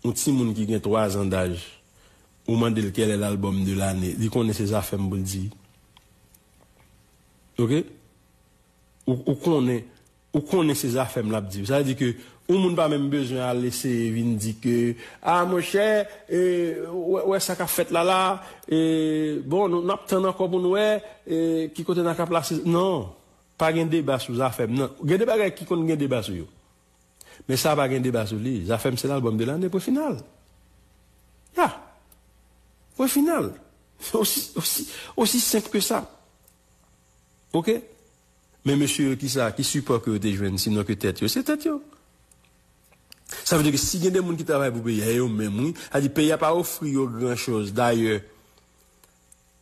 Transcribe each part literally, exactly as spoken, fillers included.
yon timoun ki gen twa zan daj, ou mande l kèl è lalbòm de lane, li konnen se Zafèm pou l di. Oke? Ou, ou konnen, ou konnen se Zafèm l ap di. Sa vle di ke yon moun pa menm bezwen al eseye vin di ke, a, monchè, e, wè, wè sa k ap fèt la la, e, bon, nou, n ap tann ankò pou n wè, e, ki kote n a ka plase. Non, pa gen deba sou Zafèm, non. Gen de bagay ki konn gen deba sou yo. Men sa pa gen deba sou li. Zafèm se lalbòm de lane, pwen final. Ya. Pwen final. Osi, osi, osi senp ke sa. Oke? Men mesye yo, ki sa, ki sipò ke yo te jwenn, sinon ke tèt yo? Se tèt yo. Sa vle di ke si gen de moun ki travay pou peyi a, e yo menm, wi. Sa di peyi a pa ofri yo gran choz. Dayè,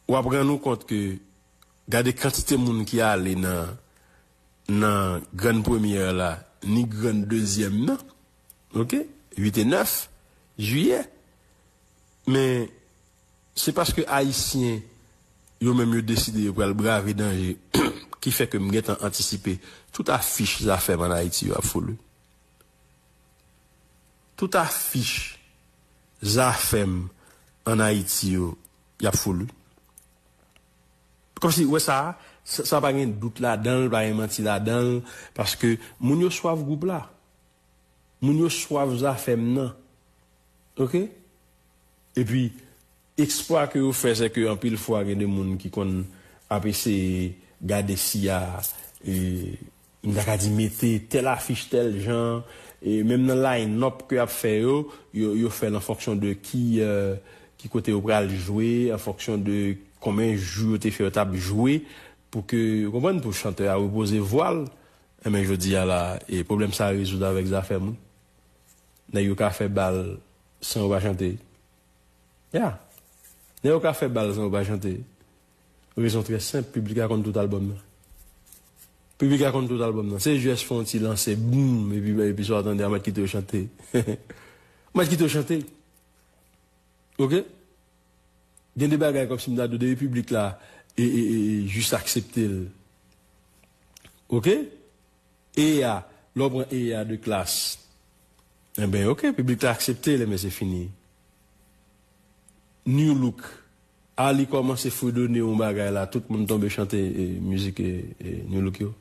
w ap rann ou kont ke gade kantite moun ki ale nan, nan grann premyè la, ni grann dezyèm nan. Oke? Uit e nèf jiyè. Men, se paske Ayisyen, yo menm, yo deside yo pral brave danje, ki fè ke m gentan antisipe tout afich Zafèm ann Ayiti yo ap foule. Tout afich Zafèm ann Ayiti yo, y ap foule. Kòmsi, wè sa, sa, sa pa gen dout ladan l, pa gen manti ladan l, paske moun yo swaf gwoup la. Moun yo swaf Zafèm nan. Oke? Epi, eksplwa ke yo fè, se ke anpil fwa, gen de moun ki konn ap eseye gade si a, e, m ta ka di, mete tèl afich tèl jan, e menm nan line-up ke y ap fè yo, yo, yo fè l an fonksyon de ki, e, ki kote yo pral jwe, an fonksyon de konbyen jou yo te fè yo t ap jwe, pou ke, ou konprann, pou chantè a repoze vwa l. Enben, jodi a la, e pwoblèm sa a rezoud avèk Zafèm, wi. Nèg yo ka fè bal san yo pa chante. Ya. Nèg yo ka fè bal san yo pa chante. Rezon trè senp, piblik la konn tout albòm nan. Piblik la konn tout albòm nan. Se jis fè yon ti lanse, boum, epi, epi sa w tande a, mèt kite yo chante. Mèt kite yo chante. Oke? Gen de bagay kòmsi m ta di w, depi piblik la, e, e, e, e, jis aksepte l. Oke? E a, lè w pran e a de Klass. Enben, oke, piblik la aksepte l, enben se fini. Nu Look. A, li kòmanse fredone yon bagay la, tout moun tonbe chante, e, mizik, e, e, Nu Look yo.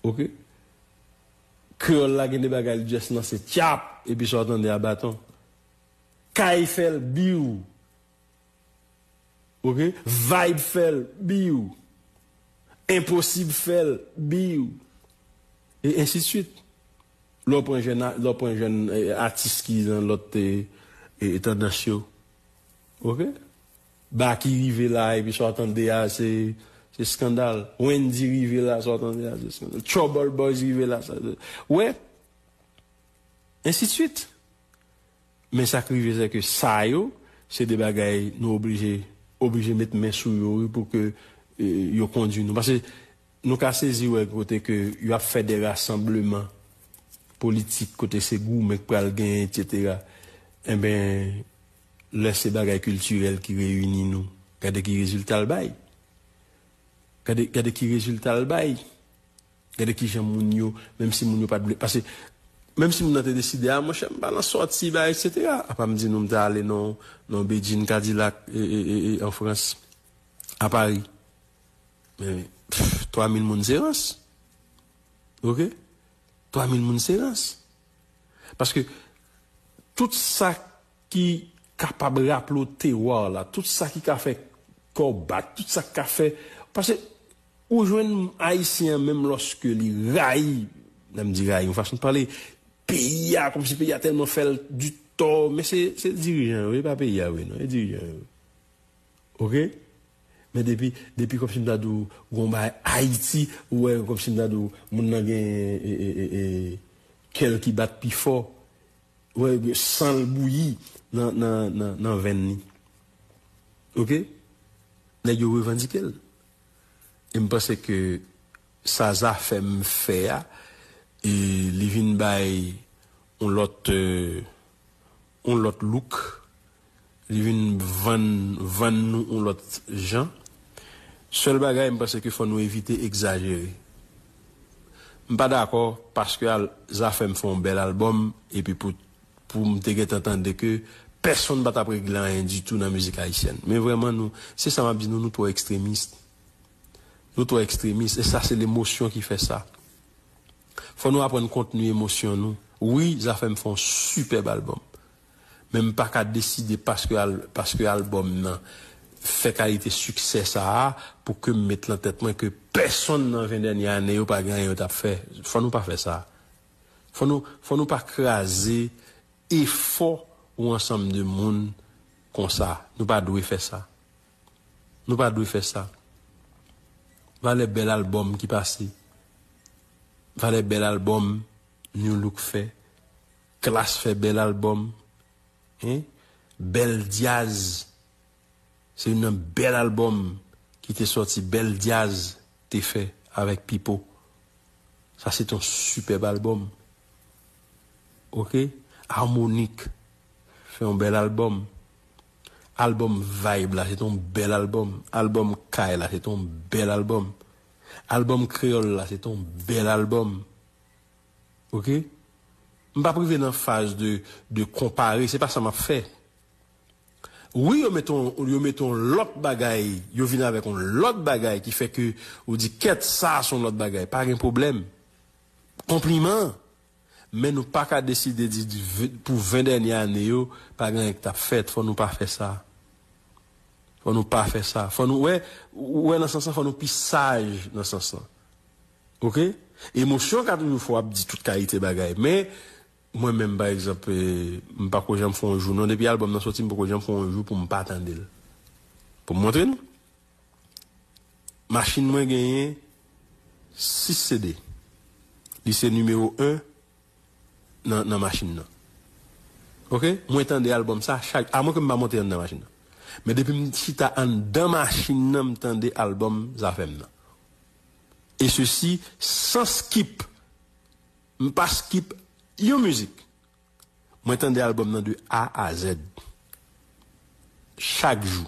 Oke? Kreyòl la gen de bagay li just lanse, tchap, epi sa w tande a baton. Kay fè l, biw. Oke? Vibe fè l, biw. Enposib fè l, biw. E ensi de swit. Lè w pran jèn a-, lè w pran jèn, e, atis ki nan lòt, e, e, tandans yo. Oke? Baky rive la, epi sa w tande a, se, se eskandal. Wendyy rive la, sa w tande a, se eskandal. Trouble Boyz rive la, sa, se, wè? Ensi de swit. Men sa k rive, se ke sa yo, se de bagay nou oblije, oblije met men sou yo, wi, pou ke, e, yo kondui nou. Paske nou ka sezi wè kote ke yo ap fè de rasanbleman politik, kote se goumen k pral genyen, etsetera. Enben, lè se bagay kiltirèl ki reyini nou, gade ki rezilta l bay. Gade, gade ki rezilta l bay. Gade kijan moun yo, menm si moun yo pa t vle, paske menm si moun nan te deside, a, monchè, m pa nan sòti, ba, etsetera. Apa m di nou m te ale nan, nan Bedjine Cadillac, e, e, e, e, an Frans, a Pari. Men, pff, twa mil moun se rans. Oke? Twa mil moun se rans. Paske tout sa ki kapab raple w tewar la, tout sa ki ka fè kè w bat, tout sa ki ka fè, paske ou jwenn Ayisyen an, menm lòske li rayi, lè m di rayi, yon fason de pale, peyi a, kòmsi peyi a tèlman fè l di tò, men se, se dirijan yo, e pa peyi a vre, non, e dirijan yo. Oke? Men depi, depi kòmsi m ta di w, gon bagay Ayiti, ou wè kòmsi m ta di w, moun nan gen, e, e, e, e, kè l ki bat pi fò. Ou wè, san l bouyi nan, nan, nan, nan venn li. Oke? Nèg yo revandike l. E m panse ke sa Zafèm fè a, e li vin bay yon lòt, e, yon lòt look, li vin vann, vann nou yon lòt jan. Sèl bagay, m panse ke fò nou evite egzajere. M pa dakò paske al-, Zafèm fè yon bèl albòm, epi pou pou m te gentan tande ke pèsonn pa t ap regle anyen ditou nan mizik ayisyèn. Men vrèman, nou, se sa m ap di nou, nou twò ekstremis. Nou twò ekstremis, e sa se lemosyon ki fè sa. Fò nou aprann kontni emosyon nou. Wi, Zafèm fè yon sipèb albòm. Men m pa ka deside paske, al, paske albòm nan fè kalite siksè sa a pou ke m met lan tèt mwen ke pèsonn nan ven dènye ane yo pa gen anyen yo t ap fè. Fò nou pa fè sa. Fò nou, fò nou pa kraze efò yon ansanm de moun konsa. Nou pa dwe fè sa. Nou pa dwe fè sa. Valè bèl albòm ki pase. Valè bèl albòm New Look fè. Klass fè bèl albòm. Hein? Bèl Dyaz. Se youn nan bèl albòm ki te sòti, Bèl Dyaz te fè avèk Pipo. Sa se te yon sipèb albòm. Oke? Harmonik fè yon bèl albòm. Albòm Vibe la, se te yon bèl albòm. Albòm Kay la, se te yon bèl albòm. Albòm Kreyòl la, se te yon bèl albòm. Oke? M p ap rive nan faz de, de konpare, se pa sa m ap fè. Wi, yo mete yon, yo mete yon lòt bagay, yo vin avèk yon lòt bagay ki fè ke ou di, kèt, sa a se yon lòt bagay. Pa gen pwoblèm. Konpliman. Men nou pa ka deside di, di ve-, pou ven dènye ane yo, pa gen anyen ki t ap fèt. Fò nou pa fè sa. Fò nou pa fè sa. Fò nou, wè, ou wè nan sans lan, fò nou pi saj nan sans lan. Oke? Emosyon ka toujou fè w ap di tout kalite bagay. Men, mwen menm, pa egzanp, eh, m pako janm fè yon jou. Non, depi albòm nan soti, m pako janm fè yon jou pou m pa tande l. Pou m montre nou. Machin mwen genyen sis C D. Li se nimewo en nan, nan machin nan. Oke? Mwen tande albòm sa chak, amwen ke m pa monte anndan machin nan. Men depi m chita anndan machin nan, m tande albòm Zafèm nan. E sesi san skip. M pa skip yon mizik. Mwen tande albòm nan de A a Z. Chak jou.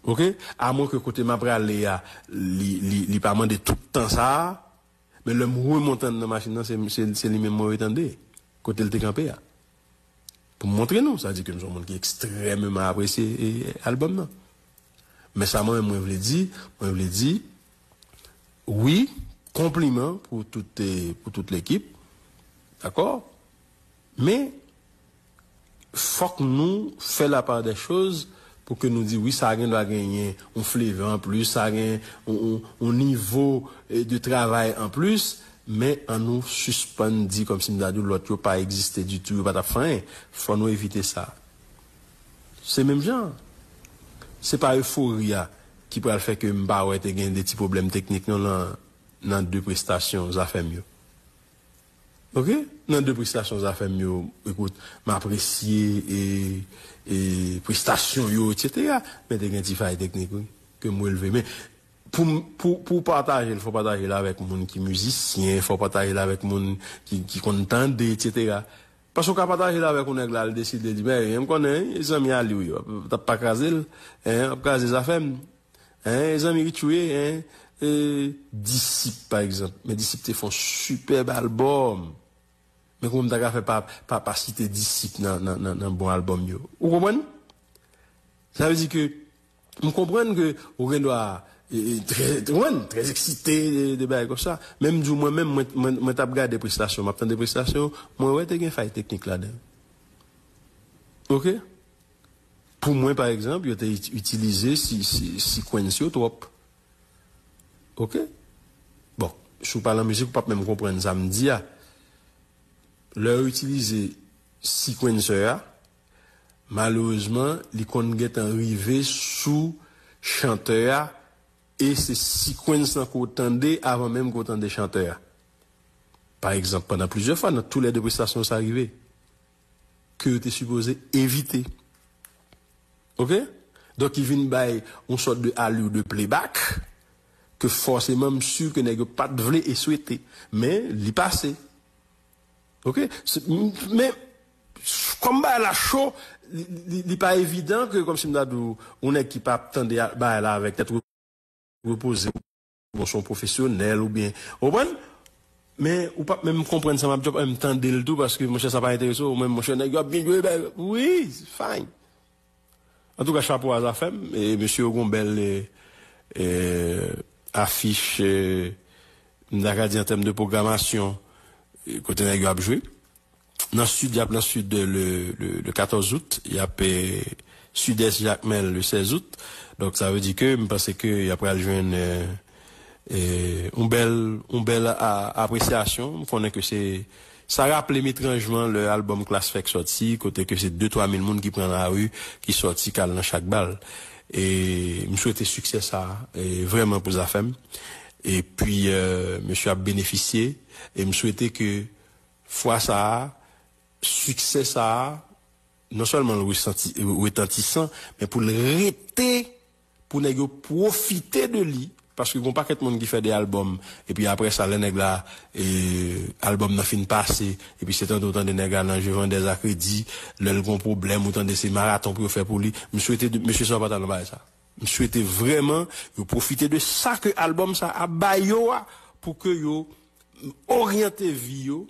Oke? Amwen ke kote m ap prale a, li, li, li pa mande tout tan sa a, men lè m remonte anndan machin nan, se, se, se li menm mwen retande. Kote l te kanpe a. Pou m montre nou, sa di ke m se yon moun ki ekstrèmeman apresye, e, albòm nan. Men sa mwen menm mwen vle di, mwen vle di, wi, konpliman pou tout, eh, pou tout lekip, dakò? Men, fòk nou fè la part des choses pou ke nou di, wi, sa gen dwa genyen yon flavor an plis, sa gen yon, yon, yon nivo, eh, de travay an plis, men an nou sispann di kòmsi m ta di w lòt yo pa egziste ditou, yo pa t ap fè anyen. Fò nou evite sa. Se menm jan. Se pa efori a ki pral fè ke m pa wè te gen de ti pwoblèm teknik non nan, nan de prestasyon Zafèm yo. Oke? Nan de prestasyon Zafèm yo, ekout, m apresye e, e prestasyon yo, etsetera. Men te gen ti fay teknik, wi, ke m relve. Men pou, m- pou, pou pataje l, fò pataje l avèk moun ki mizisyen, fò pataje l avèk moun ki, ki konn tande, etsetera. Paske w ka pataje l avèk yon nèg la, l deside di, men, m konnen, zanmi Aliou yo, t ap pa kraze l, en, ap kraze Zafèm, en, zanmi Richie, en, e, Disip, pa egzanp. Men Disip te fè yon sipèb albòm. Men kòman m ta ka fè pa, pa, pa site Disip nan, nan, nan, nan bon albòm yo? Ou konprann? Sa vle di ke m konprann ke ou gen dwa e, e, trè, ou konprann, trè eksite de, de bagay konsa. Men m di w, mwen menm, mwen, mwen, mwen t ap gade prestasyon, m ap tande prestasyon, mwen wè te gen fay teknik ladan. Oke? Pou mwen, pa egzanp, yo te it- itilize si, si, sequence yo twòp. Oke? Bon, si w pa nan mizik, ou p ap menm konprann sa m di a. Lè yo itilize sequencer a, malerezman, li konn gentan rive sou chantè a, e se sequence lan ke w tande avan menm ke w tande chantè a. Pa egzanp, pandan plizyè fwa, nan toulède prestasyon sa rive, ke yo te sipoze evite. Oke? Donk, ki vin bay yon sòt de allure de playback, ke fòseman, m si ke nèg yo pa t vle e swete. Men, li pase. Oke? Se- m- Men, kòm bagay la cho, li, li, li pa evidan ke, kòmsi m ta di w, yon nèg ki pa ap tande a- bagay la avèk tèt repoze, bon, se yon pwofesyonèl oubyen, ou konprann? Men ou p ap menm konprann sa m ap di w, m tande l tou, paske, monchè, sa pa enterese w, men, monchè, nèg yo ap byen jwe, ben, wi, fine. Antouka, chapo a Zafèm, e mesye yo gon bèl, e, e, afich, e, m ta ka di an tèm de pwogramasyon, e, kote nèg yo ap jwe. Nan Sid, y ap nan Sid le, le, le katòz out, y ap, e, Sidès Jakmèl le sèz out. Donk, sa vle di ke m panse ke y ap pral jwenn, e, e, yon bèl, yon bèl a-, apresyasyon. M konnen ke se, sa raple m etranjman lè albòm Klass fèk sòti, kote ke se de twa mil moun ki pran lari, ki sòti, k al nan chak bal. E m swete siksè sa, e, vrèman pou Zafèm. Epi, e, mesye ap benefisye. E m swete ke fwa sa a, siksè sa a, non sèlman l resanti, retantisan, men pou l rete, pou nèg yo pwofite de li, paske gon pakèt moun ki fè de albòm, epi apre sa, lè nèg la, e, albòm nan fin pase, epi se tande w tande nèg la nan je vendèz a kredi, lè l gon pwoblèm, ou tande se maraton pou yo fè pou li. M swete de, mesye sa yo pa t al nan bagay sa. M swete vrèman yo pwofite de sa ke albòm sa ap ba yo a, pou ke yo oryante vi yo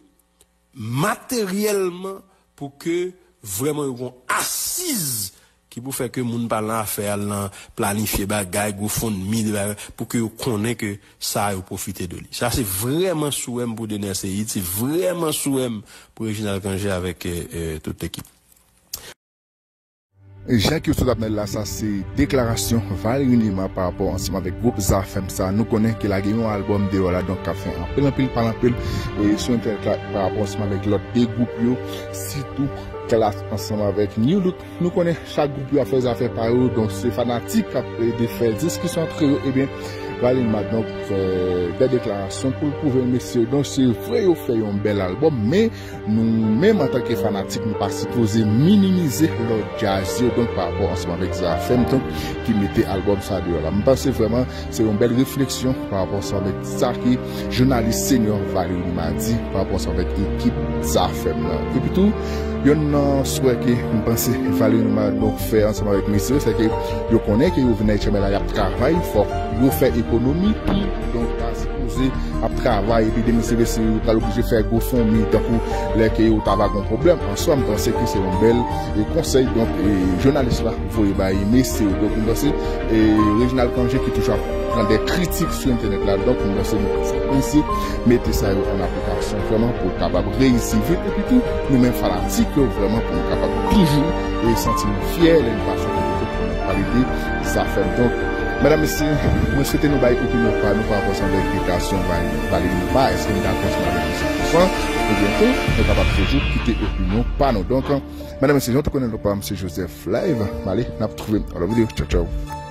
materyèlman, pou ke vrèman yo gon asiz ki pou fè ke moun pa nan afè al nan planifye bagay, GoFundMe, de bagay, pou ke yo konnen ke sa yo pwofite de li. Sa se vrèman souwè m pou Dener Ceïde, se vrèman souwè m pou Reginald Cangé avèk, e, e, tout lekip. Jan ke w sot ap tande la, sa se deklarasyon Valery Numa pa rapò ansanm avèk gwoup Zafèm sa. Nou konnen ke lage yon albòm deyò la, donk k ap fè anpil, anpil pale anpil, e, sou entènèt la pa rapò ansanm avèk lòt de gwoup yo, sitou Klass ansanm avèk Nu Look. Nou konnen chak gwoup yo ap fè zafè pa yo, donk se fanatik k ap, e, de fè diskisyon antre yo, ebyen, Valery Numa, donk, fè de deklarasyon pou l pwouve mesye yo, donk se vre yo fè yon bèl albòm, men nou menm, antanke fanatik, nou pa sipoze minimize lòt djaz yo, donk, pa rapò ansanm avèk Zafèm, donk, ki mete albòm sa deyò la. M panse vrèman se yon bèl refleksyon pa rapò ansanm avèk sa ke jounalis senyò Valery Numa di pa rapò ansanm avèk ekip Zafèm nan. Epi tou, yonn nan swè ke m panse Valery Numa, donk, fè ansanm avèk mesye yo, se ke yo konnen ke yo vin nan H M L la, y ap travay, fòk yo fè ekonomi, donk, pa sipoze ap travay, epi demen se mesye yo pral oblije fè GoFundMe, tankou lè ke yo ta va gon pwoblèm. An swa, m panse ke se yon bèl, e, konsèy, donk, e, jounalis la voye bay mesye yo. Donk, m panse, e, Reginald Cangé ki toujou ap pran de kritik sou entènèt la, donk, m panse nou sa mesye mete sa yo an aplikasyon vrèman pou l kapab reyisi vit, epi tou, nou menm fanatik yo vrèman pou nou kapab toujou, e, santi nou fyè lè nou pase yon kote pou nou pale de Zafèm. Donk, medam, mesye, mwen swete nou bay opinyon pa nou pa rapò ansanm avèk deklarasyon Valery Numa. Èske nou dakò ansanm avèk li san pou san? Ebyen tou, nou kapab toujou kite opinyon pa nou. Donk, medam, mesye, jan w te konnen, non pa m se Joseph Live. M ale, n ap twouve m nan lòt videyo. Tchaw, tchaw.